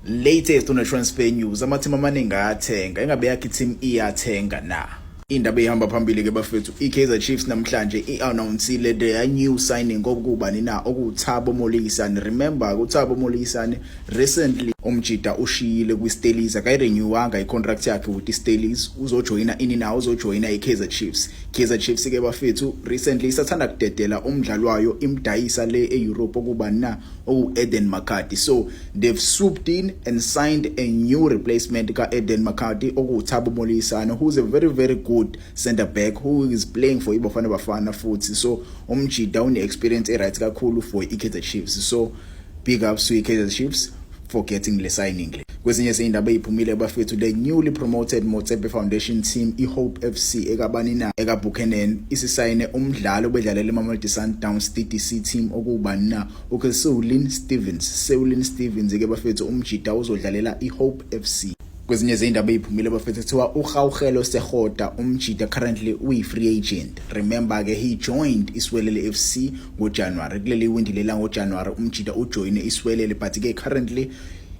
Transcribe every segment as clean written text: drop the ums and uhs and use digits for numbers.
Latest on the transfer news, amateam amaningi ayathenga. Ingabe yakhe team iyathenga na? Indaba ehamba phambili ke bafethu, iKaizer Chiefs namhlanje i-announcile their new signing, okubani na? OkuwuThabo Molisane. Remember, uThabo Molisane recently umjida ushiyile kwiStellies, akayirenewanga icontract yakhe with iStellies. Uzojoyina ini na? Uzojoyina iKaizer Chiefs. Kaizer Chiefs ke bafethu recently isathanda kudedela umdlalo wayo, imdayisa le eEurope, okubani na? Oku-Aden McCarthy. So they've swooped in and signed a new replacement ka-Aden McCarthy, okuwuThabo Molisane, who's a very very good center back who is playing for iBafana Bafana futhi. So umjida une-experience e-right kakhulu for i-Kaizer Chiefs, so big ups to i-Kaizer Chiefs for getting le signing le. Kwezinye izindaba eziphumile bafethu, the newly promoted Motsepe Foundation team, iHope FC ekabani na? EkaBuchanan, isisayine umdlalo obedlalela iMamelodi Sundowns DDC team, okubani na? USeulin Stevens. Seulin Stevens ke bafethu, umjida uzodlalela iHope FC. Kwezinye izindaba eziphumile bafethu, kuthiwa uGauhelo Sekgota, umjida currently uyi-free agent. Remember ke, he joined iSiwelele FC ngoJanuary, kuleli windi lela ngoJanuary umjida ujoyine iSiwelele, but ke currently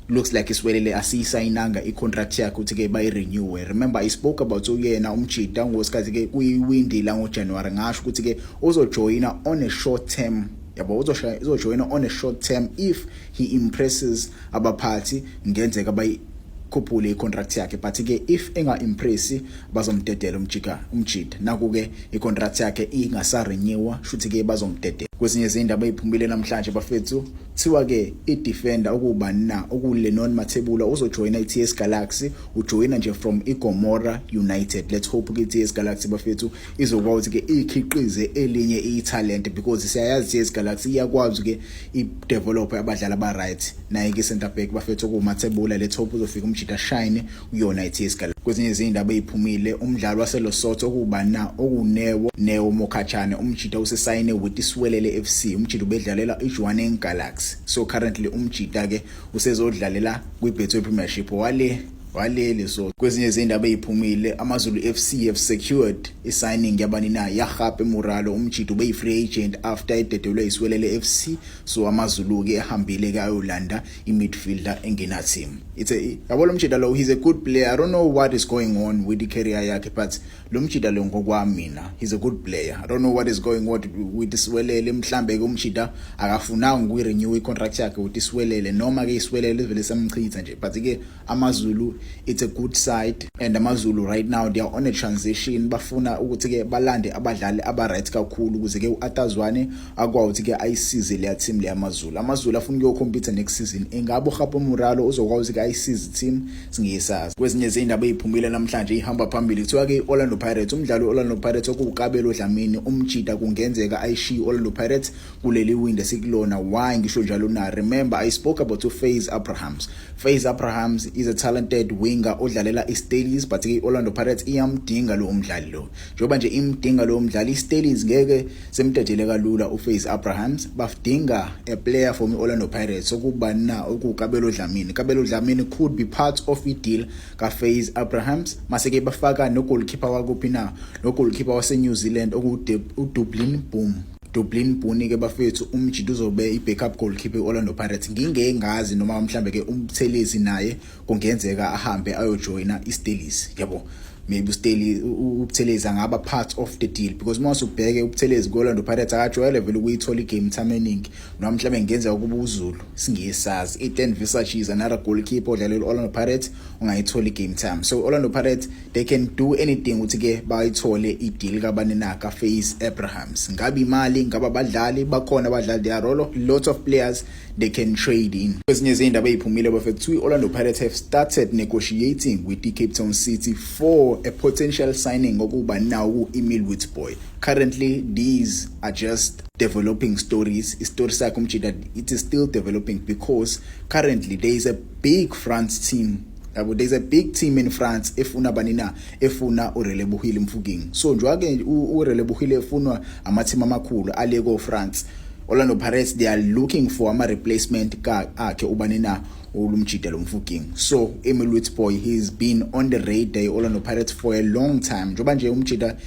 looks like iSiwelele asiyisayinanga i-contract yakhe ukuthi ke bayirenew. Remember, I spoke about uyena umjida ngosikhathi ke kuyiwindi la ngoJanuary, ngasho ukuthi ke uzojoyina on a short term, yabo, uzojoyina on a short term. If he impresses abaphathi, ngenzeka bayi khuphule icontract yakhe, but ke if enga impress, bazomdedela umjika umjida. Naku ke icontract yakhe ingasarenewa, shuthi ke bazomdedela. Kwezinye izindaba eziphumile namhlanje bafethu, kuthiwa ke i-defender, okubani na? OkuLennon Mathebula, uzojoyina i-TS Galaxy, ujoyina nje from iGomora United. Let's hope ke i-TS Galaxy bafethu izokwazi ke ikhiqize elinye i-talent, because siyayazi i-TS Galaxy iyakwazi ke i-develop abadlali aba-right. Naye ke center back bafethu okuwuMathebula, let's hope uzofika umjida shine kuyona i-TS Galaxy. Kwezinye izindaba eziphumile, umdlalo waseLesotho, okubani na? OkuNeo Neo Mokhachane, umjida usesayine with iSiwelele FC. Umjida ubedlalela iJwaneng Galaxy, so currently umjida ke usezodlalela kwiBetway Premiership wale walele. So kwezinye izindaba eziphumile, AmaZulu FC have secured i-signing yabani na? YaGape Moralo. Umjida ube yi-free agent after ededelwe iSiwelele FC, so AmaZulu ke ehambile ke ayolanda i-midfielder engena team. It's a yabo lo mjida lo, he's a good player. I don't know what is going on with the career yakhe, but lo mjida lo ngokwami mina, he's a good player. I don't know what is going on with iSiwelele. Mhlambe ke umjida akafunanga ukuyirenew i-contract yakhe with iSiwelele, noma ke iSiwelele vele samchitha nje, but ke AmaZulu, it's a good side, and AmaZulu right now they are on a transition. Bafuna ukuthi ke balande abadlali aba right kakhulu ukuze ke uArthur Zwane akwazi ukuthi ke ayisize leya team le AmaZulu. AmaZulu afuna ukuyocompete next season. Ingabe uGape Moralo uzokwazi ukuthi ayisize team? Singiyisazi. Kwezinye izindaba eziphumile namhlanje ihamba phambili, kuthiwa ke iOrlando Pirates, umdlalo weOrlando Pirates okuwuKabelo Dlamini, umjida kungenzeka ayishiye iOrlando Pirates kuleli window esikulona. Why ngisho njalo na? Remember, I spoke about uFaze Abrahams. Faze Abrahams is a talented winger odlalela iStellies, but ke iOrlando Pirates iyamdinga lo umdlali lo. Njengoba nje imdinga lo mdlali, iStellies ngeke semdedele kalula uFaze Abrahams. Bafdinga a player from iOrlando Pirates, okuba na? OkuKabelo Dlamini. Kabelo Dlamini could be part of i-deal kaFaze Abrahams. Mase ke bafaka no goalkeeper wakuphi na? No goalkeeper wase New Zealand, okuDublin Boom. Dublin Boone ke bafethu, umjida uzobe i-backup goalkeeper e-Orlando Pirates. Ngingeke ngazi noma mhlambe ke uMthelezi naye kungenzeka ahambe ayojoyina iStellies, yabo. Maybe uStelly uButhelezi angaba part of the deal, because uma usubheke uButhelezi ku-Orlando Pirates akajwayele vele ukuyithola igame time eningi, noma mhlawumbe ngenzeka ukuba uZulu, singesazi. Ethan Visagie is another goalkeeper odlalela u-Orlando Pirates ungayithola igame time. So Orlando Pirates, they can do anything ukuthi ke bayithole i-deal kabani na? Ka-Faze Abrahams. Ngabe imali, ngabe abadlali bakhona, abadlali, there are lots of players they can trade in. Kwezinye izindaba eziphumile bafethu, i-Orlando Pirates have started negotiating with the Cape Town City for a potential signing okuba now u-Emile Witboy. Currently these are just developing stories. Isitori sakhe umjida, it is still developing, because currently there is a big France team, yabo, there's a big team in France efuna bani na? Efuna uRelebohile Mofokeng. So njengoba uRelebohile efunwa amateam amakhulu ale ko France, Orlando Pirates, they are looking for ama replacement ka akhe ubani na? Ulumjida lo Mofokeng. So Emile Witboy, he's been on the radar Orlando Pirates for a long time, njengoba nje umjida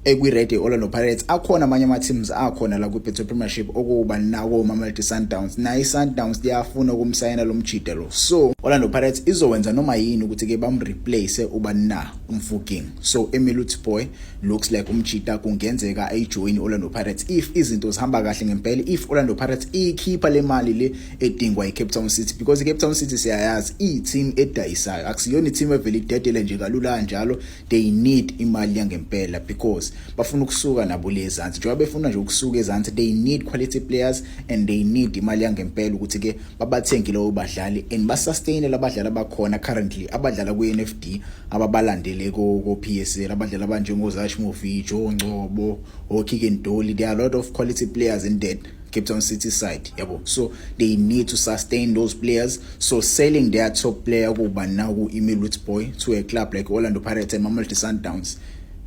Ekwi-ready Orlando Pirates, akhona amanye ama-teams akhona la kwi-Betway Premiership, okuba nako Mamelodi Sundowns. Nayo i-Sundowns liyafuna ukumsayina lo mjida lo, so Orlando Pirates izowenza noma yini ukuthi-ke bamreplace uba na uMofokeng. So Emile Witbooi looks like umjida kungenzeka ayijoin Orlando Pirates if izinto zihamba kahle ngempela, if Orlando Pirates ikhipha le mali le edingwa iCape Town City, because iCape Town City siyayazi, iyi-team edayisayo, akusiyona i-team evele idedele nje kalula kanjalo. They need imali yangempela because bafuna ukusuka nabo le ezansi. Njengoba befuna nje ukusuka ezansi, they need quality players and they need imali yangempela ukuthi ke babathenge labo badlali and basustain labadlali abakhona currently, abadlala kwi-NFD, ababalandele ko PSL, abadlali abanjengo Zach Joe Ngcobo, oKeagan Dolly. There are a lot of quality players in that Cape Town City side, yabo. So they need to sustain those players. So selling their top player kuba now ku-Emile Witbooi to a club like Orlando Pirates and Mamelodi Sundowns,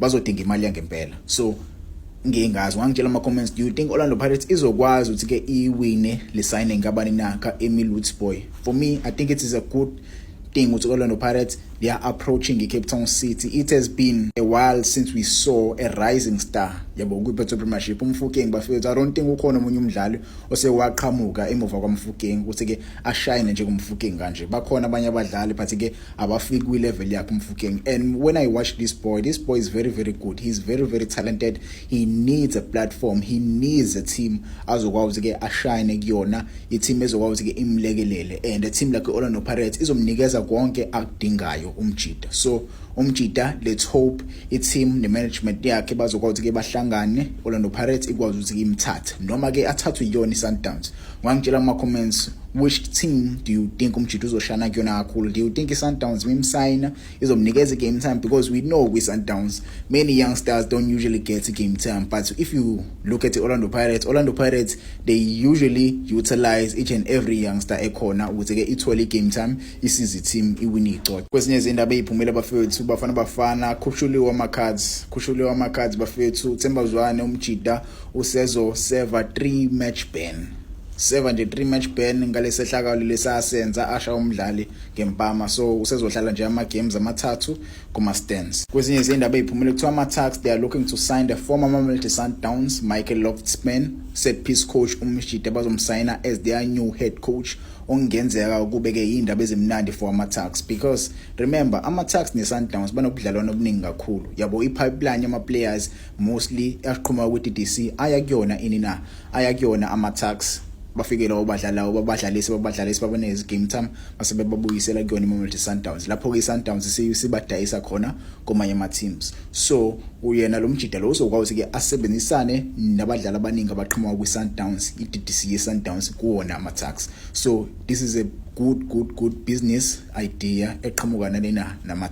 bazodinga imali yangempela. So ngingazi, wangitshela ama comments, do you think Orlando Pirates izokwazi ukuthi ke iwine le signing kabani na, ka Emile Witbooi? For me, I think it is a good thing ukuthi Orlando Pirates, they are approaching iCape Town City. It has been a while since we saw a rising star, yabo, kwi-Betway Premiership. UMofokeng, bafethu, I don't think ukhona omunye umdlali osewaqhamuka emuva kwaMofokeng ukuthi ke ashine njengoMofokeng kanje. Bakhona abanye abadlali, but ke abafiki kwi-level yakhe uMofokeng. And when I watch this boy, this boy is very, very good. He's very, very talented. He needs a platform, he needs a team azokwazi ke ashine kuyona, i-team ezokwazi ke imlekelele, and a team like Orlando Pirates izomnikeza konke akudingayo umjida. So umjida, let's hope i-team ne-management yakhe bazokwazi ke bahlangane, Orlando Pirates ikwazi ukuthi imthathe noma ke athathwe iyona i-Sundowns. Ungangitshela ama comments, which team do you think umjida uzoshana kuyona kakhulu? Do you think i-Sundowns imsayina izomnikeza i-game time? Because we know with Sundowns, many youngsters don't usually get game time, but if you look at the Orlando Pirates, Orlando Pirates, they usually utilize each and every youngster ekhona ukuthi ke ithole i-game time, isize team iwine icoco. Kwezinye izindaba eziphumela, bafethu, Bafana Bafana khushuliwe ama-cards, khushuliwe ama-cards, bafethu. Themba Zwane umjida usezo serve 3 match ban, seva nje 3 match ban ngalesehlakalo lesasenza asha umdlali ngempama, so usezohlala nje ama games amathathu kuma stands. Kwezinye izindaba eziphumile, kuthiwa ama Tuks, they are looking to sign the former Mamelodi Sundowns Michael Loftsman, set piece coach. Umjida bazomsayina as their new head coach, okungenzeka kube ke indaba ezimnandi for ama Tuks, because remember, ama Tuks ne Sundowns banobudlalwano obuningi kakhulu, yabo. I-pipeline yama players mostly aqhuma ku DDC aya kuyona ini na, aya kuyona ama Tuks. Bafike lawo badlalayo, babadlalise, babadlalise, babaneze game time, base bebabuyisela kuyona iMamelodi Sundowns, lapho ke iSundowns sibadayisa khona komanye ama teams. So uyena lo mjida lo uzokwazi ke asebenzisane nabadlali abaningi abaqhamuka kwiSundowns, iDDC yeSundowns, kuwona ama Tuks. So this is a good, good, good business idea eqhamuka nalena nama